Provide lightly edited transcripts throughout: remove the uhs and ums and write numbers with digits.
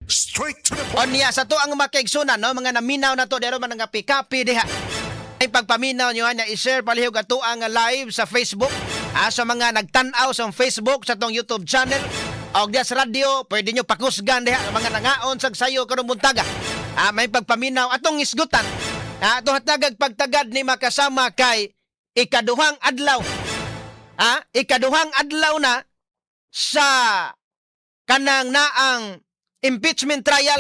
Straight to the point. Onya sa to ang makaigsunan, no, mga naminaw na to dero man nga pikapi diha. Ay pagpaminaw nyo anya, i-share palihog ato ang live sa Facebook. Ah, sa mga nagtan-aw sa Facebook, sa tong YouTube channel og diha sa radyo, pwede nyo pakusgan diha ang mga nangaon sag sayo karong buntaga. Ah, may pagpaminaw atong isgutan. Ah, ato hatagag pagtagad ni makasama kay ikaduhang adlaw. Ah, ikaduhang adlaw na sa kanang naang impeachment trial.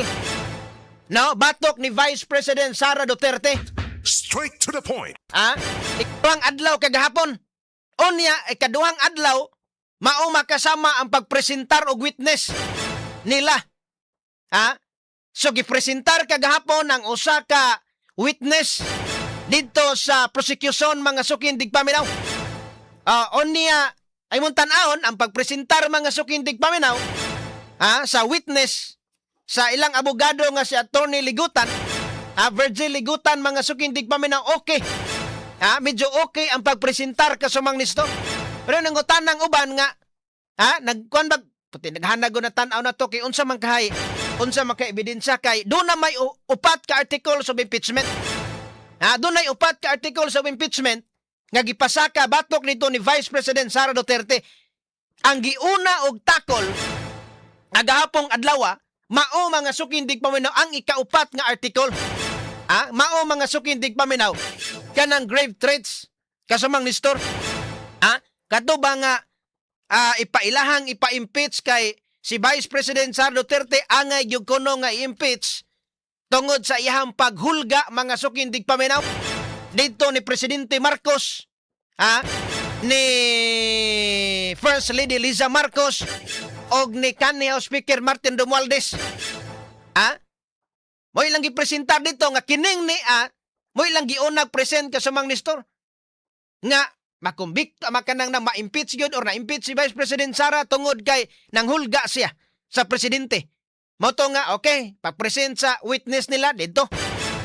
No, batok ni Vice President Sara Duterte. Straight to the point. Ah, ikaduhang adlaw kagahapon. Unya, ikaduhang adlaw mao makasama ang pagpresentar og witness nila. Ha? So gipresentar kagahapon ang usa ka witness didto sa prosecution, mga sukin digpaminaw. Ah, unya ay mong tan-awon ang pagpresentar, mga sukin digpaminaw, ah, sa witness sa ilang abogado nga si Attorney Ligutan, ah, Virgil Ligutan, mga sukin digpaminaw, okay. Ah, medyo okay ang pagpresentar kasumang nisto. Pero nangutan ng uban nga, ha, nagkuan ba puti naghanag na tan-aw na to kay unsa man kahay, unsa man ka ebidensya kay do na may upat ka articles of impeachment. Ha, doon ay upat ka articles of impeachment nga gipasaka batok nito ni Vice President Sara Duterte. Ang giuna og takol nga gahapong adlaw mao, mga suking digpaminaw, ang ikaupat nga article. Ah, mao, mga suking digpaminaw, kanang grave threats kasamang Nestor. Ah, kato ba nga ipailahang ipa-impeach kay si Vice President Sara Duterte angay gyud kuno nga i-impeach tungod sa iyahang paghulga, mga suking digpaminaw, dito ni Presidente Marcos, ha, ni First Lady Liza Marcos og ni kanhi House Speaker Martin Romualdez, ha? Mo ilang gipresentar dito nga kining ni mo ilang giunag present kasamang Nestor nga makumbikto makanang na ma-impeach gyud or na-impeach si Vice President Sara tungod kay nanghulga siya sa presidente. Mo to nga okay, pag-present sa witness nila dito.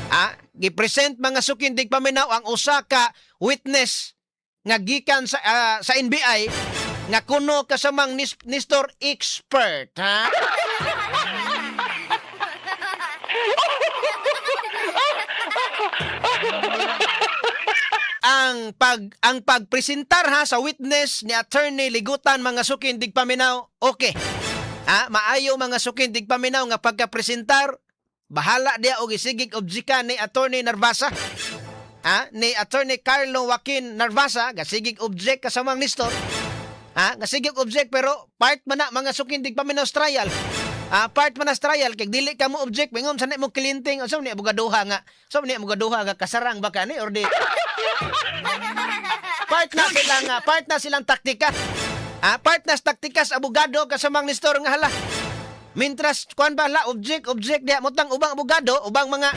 Ah, gi-present, mga sukin digpaminaw, ang usa ka witness nga gikan sa NBI nga kuno kasamang Nestor expert, ha? Ang pagpresentar ha sa witness ni Attorney Ligutan, mga sukin digpaminaw, okay. Ha, maayo, mga sukin digpaminaw, nga pagkapresentar, bahala dia og isigig objika ni Attorney Narvasa. Ha, ni Attorney Carlo Joaquin Narvasa, gasigig object kasamang Nestor. Ha, gasigig object pero part man na, mga sukin digpaminaw, sa trial. Ah, part man na sa trial kay dili ka mo object, mingon sa mo kliyente unsa ni abogaduha nga, sa ni abogaduha nga kasarang ba ka ni or di part na silang taktika. Ah, part na sa taktika sa abogado kasamang Nestor nga hala. Mintras kuan ba la object object diha mutang ubang abogado, ubang mga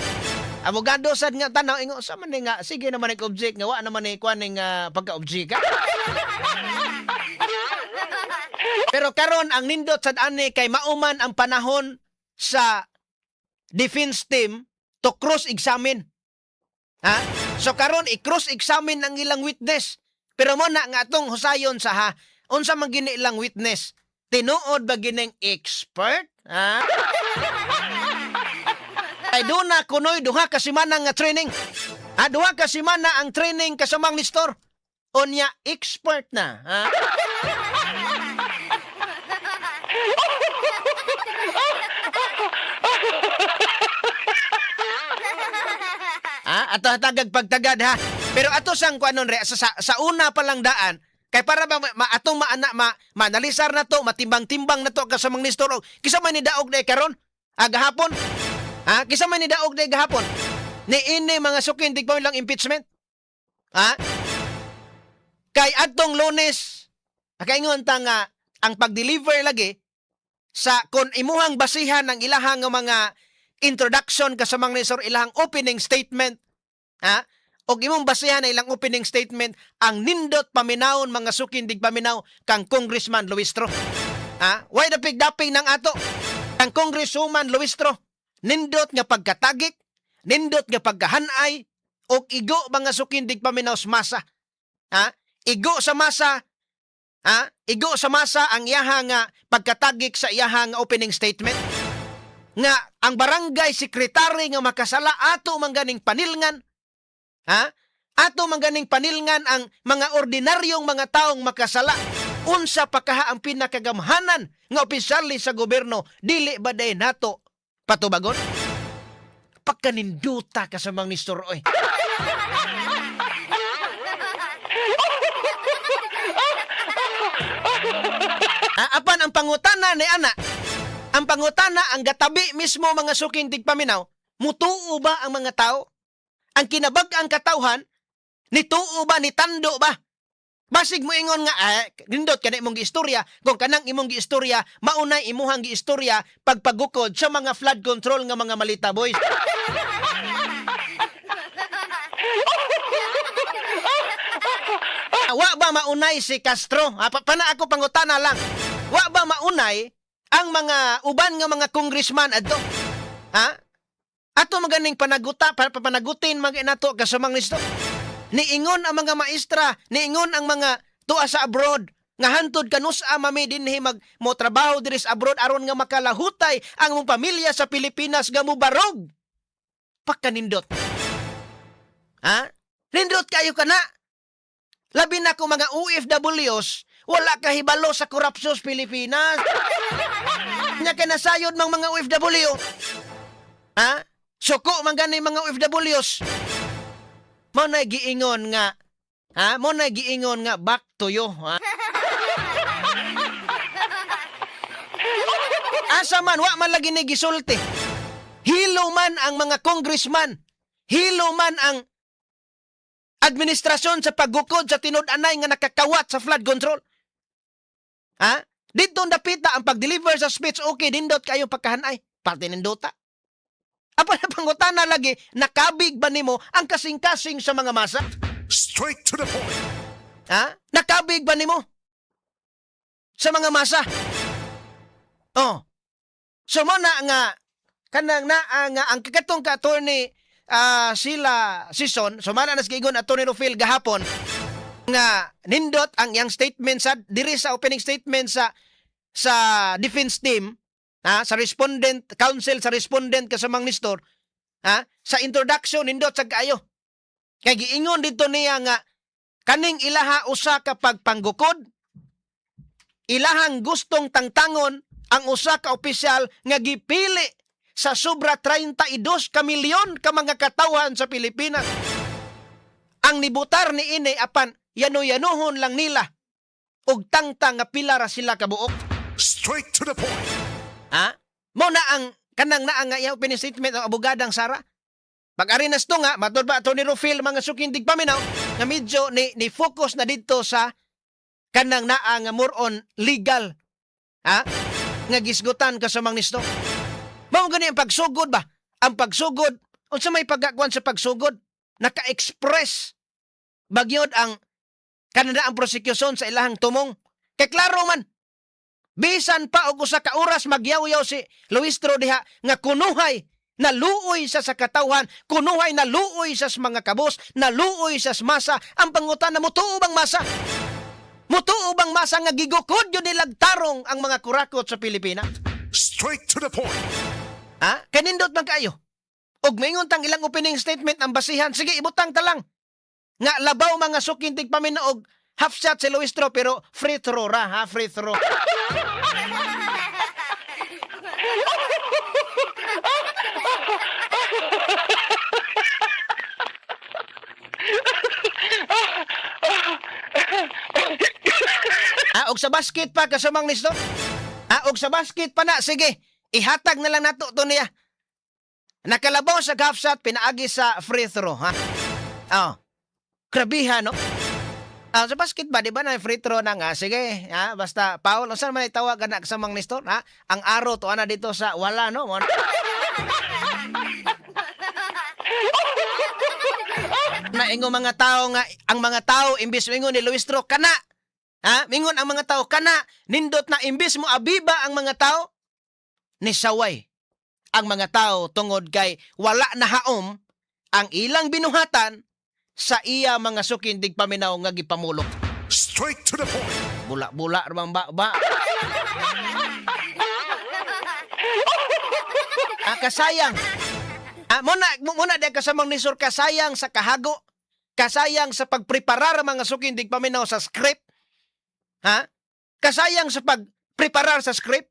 abogado sad nga tanaw ingo sa man ni nga sige naman ni object nga wa naman ni kuan ning pagka-object ka. Pero karon ang nindot sad ani kay mauman ang panahon sa defense team to cross-examine. Ha? So karon i-cross-examine ang ilang witness. Pero mo na nga atong husayon sa ha, unsa man gini ilang witness? Tinuod ba gining expert? Ha? Ay doon na kunoy 2 ka semana nga training. Ha, 2 ka semana ang training kasamang Nestor. Unya expert na. Ha? Ha? Ato hatagag pagtagad ha. Pero ato sang kuanon re sa una pa lang daan kay para ba atong maana ma maanalisar na to, matimbang-timbang na to kasamang Nestor og kisa man ni daog day karon, ah, gahapon. Ha, kisa man ni daog day gahapon ni ini, mga sukin di pa lang impeachment. Ha? Kay adtong Lunes, nakaingon ta nga ang pag-deliver lagi sa kon imuhang basihan ang ilahang nga mga introduction kasamang Nestor, ilahang opening statement, ha, og imong basihan na ilang opening statement, ang nindot paminawon, mga sukin digpaminaw, kang Congressman Luistro. Ha, why dapig-dapig ng ato kang Congresswoman Luistro, nindot nga pagkatagik, nindot nga pagkahanay og igo, mga sukin digpaminaw, sa masa. Ha, igo sa masa. Ha, igo sa masa ang iyaha nga pagkatagik sa iyaha nga opening statement. Nga ang barangay secretary nga makasala, ato man ganing panilngan. Ha? Ato man ganing panilngan ang mga ordinaryong mga taong makasala. Unsa pa kaha ang pinakagamhanan nga opisyales sa gobyerno, dili ba day nato patubagon? Pagkaninduta ka sa mga Nestor, oy. Ah, apan ang pangutana ni ana, ang pangutana ang gatabi mismo, mga suking tigpaminaw, mutuo ba ang mga tao? Ang kinabag-ang katawhan, nituo ba, nitando ba? Basig mo ingon nga, ah, nindot kana imong giistorya, kung kanang imong giistorya, maunay imuhang giistorya pagpagukod sa mga flood control nga mga malita boys. Ah, wa ba maunay si Castro? Ah, pana ako pangutana lang. Wa ba maunay ang mga uban nga mga congressman adto? Ha? Ato maganing panaguta para panagutin mag nato kasamang nisto. Niingon ang mga maestra, niingon ang mga tuwa sa abroad nga hantod kanus-a mami dinhi mag mo trabaho diri sa abroad aron nga makalahutay ang mong pamilya sa Pilipinas nga mobarog. Pagkanindot. Ha? Nindot kayo kana. Labi na kung mga OFWs, wala kahibalo sa korupsyon sa Pilipinas. Nya kay nasayod mang mga OFW. Ha? Suko man gani mga OFWs. Mo na giingon nga, ha? Mo na giingon nga back to you, ha? Asa man wa man lagi ni gisulti. Hilo man ang mga congressman. Hilo man ang administrasyon sa paggukod sa tinud-anay nga nakakawat sa flood control. Ha? Dito dapita ang pag-deliver sa speech, okay, nindot kayo pagkahanay. Parte nindota. Apa na pangutana lagi, nakabig ba nimo ang kasing-kasing sa mga masa? Straight to the point. Ha? Nakabig ba nimo sa mga masa? Oh. So mo na nga kanang naa nga ang katong ka attorney sila Sison, so mana nas giingon Attorney Rufil gahapon nga nindot ang iyang statement sa diri sa opening statement sa defense team, ha, sa respondent counsel, sa respondent kasamang Nestor, ha, sa introduction nindot sa kaayo kay giingon dito niya nga kaning ilaha usa ka pagpanggukod, ilahang gustong tangtangon ang usa ka opisyal nga gipili sa sobra 32 ka milyon ka mga katawhan sa Pilipinas. Ang nibutar ni ini apan yano-yanuhon lang nila og tangtang nga pila ra sila kabuok. Straight to the point. Ha? Mo na ang kanang naa nga iya opening statement ang abogadang Sara. Pag arinas to nga, matod ba Atty. Rufil, mga suking tigpaminaw, nga medyo ni focus na dito sa kanang naa nga more on legal. Ha? Nga gisgutan ka sa mga nisto. Mao gani ang pagsugod ba? Ang pagsugod, unsa may paggakuan sa pagsugod? Naka-express bagyod ang kanada ang prosecution sa ilahang tumong. Kay klaro man, bisan pa og usa ka oras magyaw-yaw si Luistro diha nga kunuhay naluoy sa katawhan, kunuhay naluoy sa mga kabos, naluoy sa masa. Ang pangutana, mutuo bang masa? Mutuo bang masa nga gigukod yun nilag tarong ang mga kurakot sa Pilipinas? Straight to the point. Ha? Kanindot man kayo. Og maingon tang ilang opening statement ang basihan, sige, ibutang ta lang. Nga labaw, mga suking tigpaminaw, og half shot si Luistro pero free throw ra ha, free throw. Ah, og sa basket pa kasamang nisto. Ah, og sa basket pa na, sige. Ihatag na lang nato to niya. Nakalabaw sa half shot pinaagi sa free throw, ha. Oh. Grabiha, no? Ah, sa basket ba, di ba na free throw na nga? Sige, ha, basta foul. Unsa man itawag ana kasamang Nestor, ha? Ang arrow to ana dito sa wala, no? Na ingon mga tao nga ang mga tao imbis mingon ni Luistro kana. Ha? Mingon ang mga tao kana nindot na imbis mo abiba ang mga tao ni saway ang mga tao tungod kay wala na haom ang ilang binuhatan sa iya, mga suking tigpaminaw, nga gipamulok. Straight to the point. Bula-bula ramang ba ba. Ah, kasayang. Ah, muna di kasamang ni Sir, kasayang sa kahago. Kasayang sa pagpreparar ang mga suking tigpaminaw sa script. Ha? Kasayang sa pagpreparar sa script.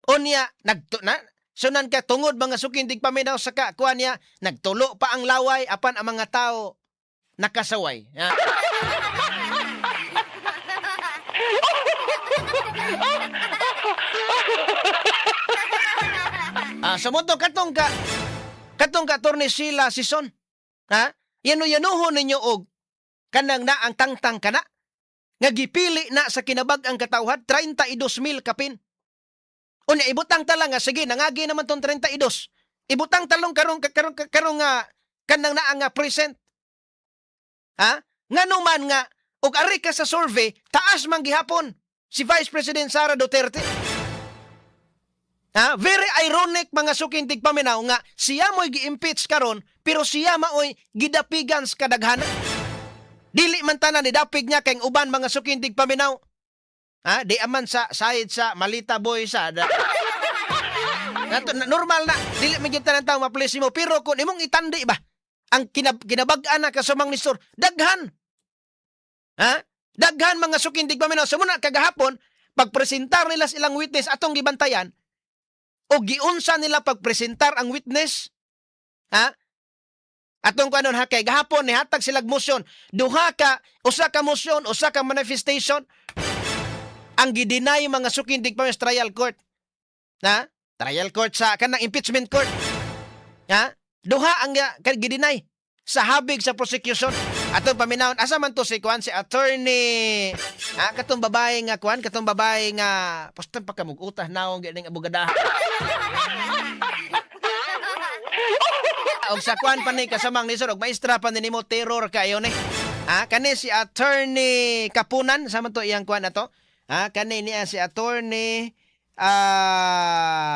Unya, nagtu na, sunan ka tungod mga suking tigpaminaw sa ka, kuha niya, nagtulo pa ang laway apan ang mga tao nakasaway. Ha? Ah, sa moto katong ka Attorney Sheila Sison. Ha? Yano-yanuhon ninyo og kanang na ang tangtang kana nga gipili na sa kinabag-ang katawhan, 32,000 kapin. Unya ibutang ta lang nga sige, nangagi naman tong 32. Ibutang talong karong karong karong nga kanang naa nga present. Ha? Ngano man nga og ari ka sa survey, taas man gihapon si Vice President Sara Duterte. Ha? Very ironic, mga suking tigpaminaw, nga siya mo'y gi-impeach karon pero siya maoy gidapigan sa kadaghanan. Dili man tanan nidapig niya kay ang uban, mga suking tigpaminaw. Ha? Di aman sa side sa Malita Boy sa da. Nato, na, normal na dili man gyud tanan tao ma-please mo, pero kung imong itandi ba ang kinabag-an na kasumang ni Sir, daghan. Ha? Daghan, mga suking tigpaminaw. Sa muna kagahapon, pagpresentar nila sa ilang witness, atong gibantayan o giunsa nila pagpresentar ang witness. Ha? Atong kanon ha, kay gahapon nihatag silag motion. Duha ka, usa ka motion, usa ka manifestation ang gideny, mga suking tigpaminaw, sa trial court. Ha? Trial court sa kanang impeachment court. Ha? Duha ang gideny sa habig sa prosecution. Atong paminawon, asa man to si kuan, si attorney, ah, katong babae nga kuan, katong babae nga postan pa ka mug-utah naong ganing abogada. Og sa kuan pa ni kasamang ni sir, og maestra pa ni nimo, terror kayo ni. Ah, kani si Attorney Kapunan, sa man to iyang kuan na to? Ah, kani niya si Attorney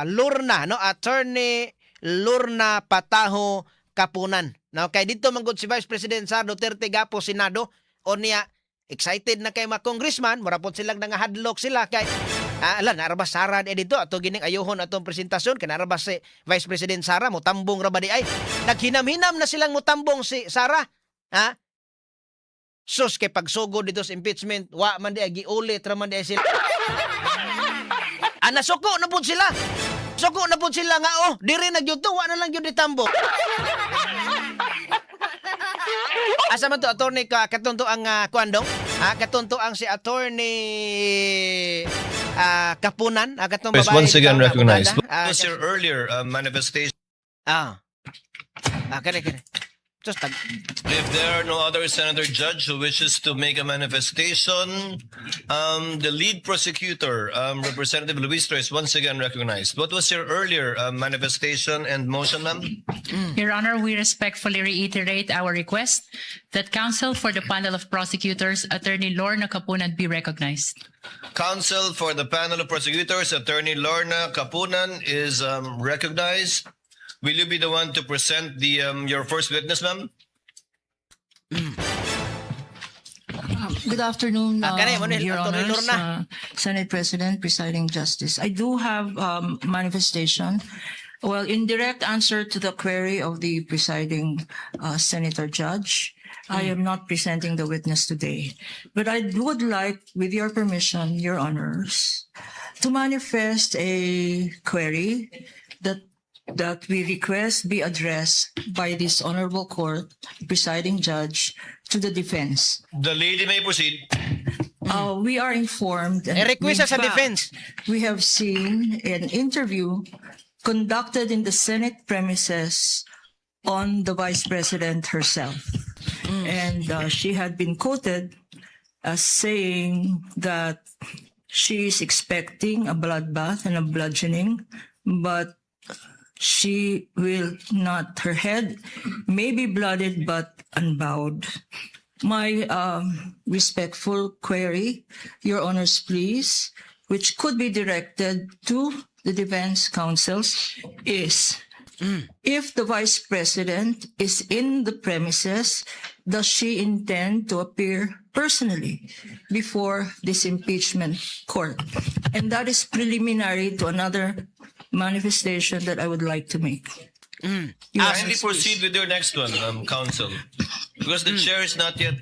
Lorna, no? Attorney Lorna Pataho Kapunan. No, kay dito man gud si Vice President Sara Duterte gapo Senado o niya excited na kay mga congressman, mura pod silang nangahadlok sila kay ala naa ra ba Sara di dito ato gining ayuhon atong presentasyon kay naa ra ba si Vice President Sara, mutambong ra ba di ay? Naghinam-hinam na silang mutambong si Sara. Ha? Sus, kay pagsugod dito sa impeachment, wa man di ay giulit ra man di ay sila. Ah, nasuko na pud sila. Suko na pud sila nga oh, diri na gyud to, wa na lang gyud itambo. Asa man to, attorney ka katunto ang kuan dong? Ah, katunto ang si Attorney Kapunan, katong Is babae once again bitaw nga recognized. abogada. What was your earlier manifestation? Ah. Ah, kani kani. Just tag If there are no other senator judge who wishes to make a manifestation, the lead prosecutor, Representative Luistro, is once again recognized. What was your earlier manifestation and motion, ma'am? Your Honor, we respectfully reiterate our request that counsel for the panel of prosecutors, Attorney Lorna Kapunan, be recognized. Counsel for the panel of prosecutors, Attorney Lorna Kapunan, is recognized. Will you be the one to present the your first witness, ma'am? Good afternoon, Ah, kanay, mo ni Your Attorney Honors, Lorna. Senate President, Presiding Justice. I do have manifestation. Well, in direct answer to the query of the presiding Senator Judge, I am not presenting the witness today. But I would like, with your permission, Your Honors, to manifest a query that we request be addressed by this honorable court, presiding judge, to the defense. The lady may proceed. We are informed and Eh, request in sa fact, defense. we have seen an interview conducted in the Senate premises on the Vice President herself. And she had been quoted as saying that she is expecting a bloodbath and a bludgeoning, but she will not, her head may be blooded but unbowed. My respectful query, Your Honors, please, which could be directed to the defense counsels, is if the Vice President is in the premises, does she intend to appear personally before this impeachment court? And that is preliminary to another manifestation that I would like to make. Your Kindly Honors, proceed with your next one, counsel. Because the chair is not yet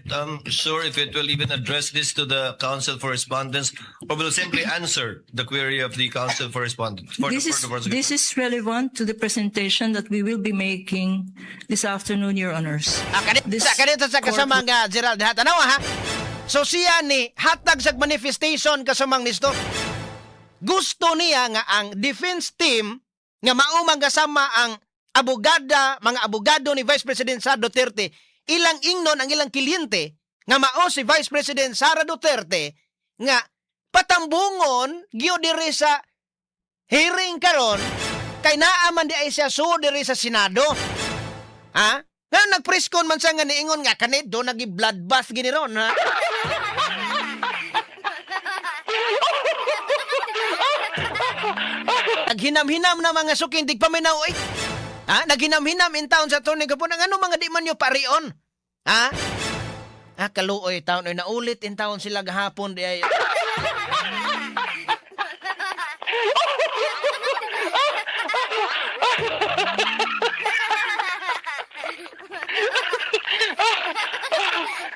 sure if it will even address this to the counsel for respondents or will simply answer the query of the counsel for respondents. For This the, is, for the prosecutor. this is relevant to the presentation that we will be making this afternoon, Your Honors. Ah, kani, This sa kanito sa kasama court- nga Gerald ha, tanawa ha. So siya ni hatag sa manifestation kasamang Nestor. Gusto niya nga ang defense team nga maumang kasama ang abogada, mga abogado ni Vice President Sara Duterte, ilang ingnon ang ilang kliyente nga mao si Vice President Sara Duterte nga patambungon gyud diri sa hearing karon kay naa man di ay siya so diri sa Senado. Ha? Nga nag-presscon man siya nga niingon nga kani do nagi bloodbath gini ron, ha. Naghinam-hinam na mga suking tigpaminaw eh. Ha? Naghinam-hinam in town sa Tony Gapon. Ang ano mga di man nyo parion? Ha? Ah, kaluoy taon oy, naulit in town sila gahapon di ay.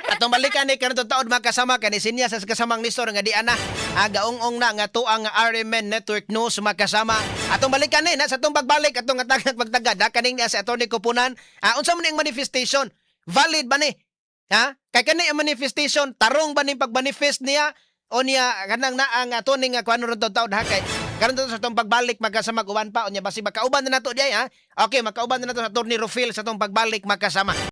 Atong balikan ni karon taon makasama kani sinya sa kasamang Nestor nga di ana gaung-ong na nga tuang nga RMN Network News makasama. Atong balikan ni na sa atong pagbalik atong atagag pagtagad ha kaning niya si Atty. Kapunan. Ah, unsa man ning manifestation? Valid ba ni? Ha? Kay kani ang manifestation tarong ba ning pagmanifest niya o niya kanang naa nga ato ning nga kuan ron taon ha kay karon to sa atong pagbalik magkasama uban pa unya basi makauban na nato diay ha. Okay, makauban na nato sa Atty. Rufil sa atong pagbalik magkasama.